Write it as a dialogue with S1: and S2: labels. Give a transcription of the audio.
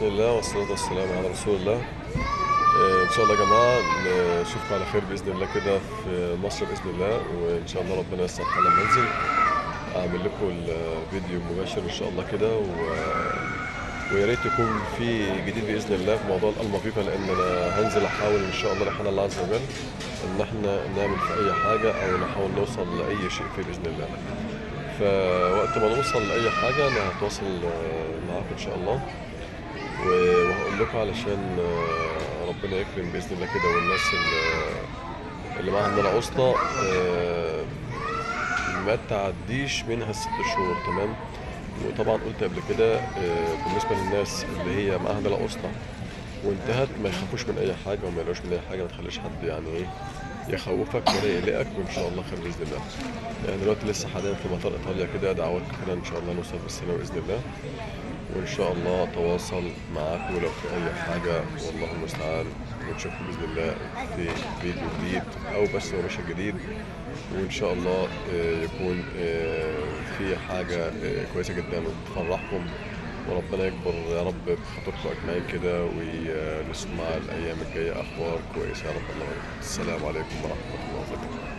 S1: الله والصلاة والسلام على رسول الله. ان شاء الله يا جماعة نشوفكم على خير باذن الله كده في مصر باذن الله، وان شاء الله ربنا ييسر حالنا لما ننزل اعمل لكم الفيديو مباشر ان شاء الله كده. ويا ريت يكون في جديد باذن الله في موضوع الالمافيفا، لان انا هنزل احاول ان شاء الله لحنا الله عز وجل ان احنا نعمل في اي حاجة او نحاول نوصل لاي شيء فيه باذن الله. فوقت ما نوصل لاي حاجة انا هتواصل معاكم ان شاء الله، وهقول لكم علشان ربنا يكرم باذن الله كده. والناس اللي معاها ان انا وسطى ما تعديش منها ال6 شهور، تمام. وطبعا قلت قبل كده بالنسبة للناس اللي هي معاها دلع وسطى وانتهت، ما يخافوش من اي حاجة وما يقلقوش من اي حاجه، ما تخليش حد يعني ايه يخوفك ولا يقلقك، وان شاء الله خير باذن الله. يعني دلوقتي لسه حاليا في مطار ايطاليا كده، دعواتكم كده ان شاء الله نوصل بالسلامة باذن الله، وان شاء الله اتواصل معاكم لو في اي حاجه، والله المستعان. ونشوفكم باذن الله في فيديو جديد او بس مباشر جديد، وان شاء الله يكون في حاجة كويسة جدا وتفرحكم، وربنا يكبر يا رب بخاطركم اجمعين كده، ونسمع الايام الجاية اخبار كويسة يا رب. الله. السلام عليكم ورحمة الله وبركاته.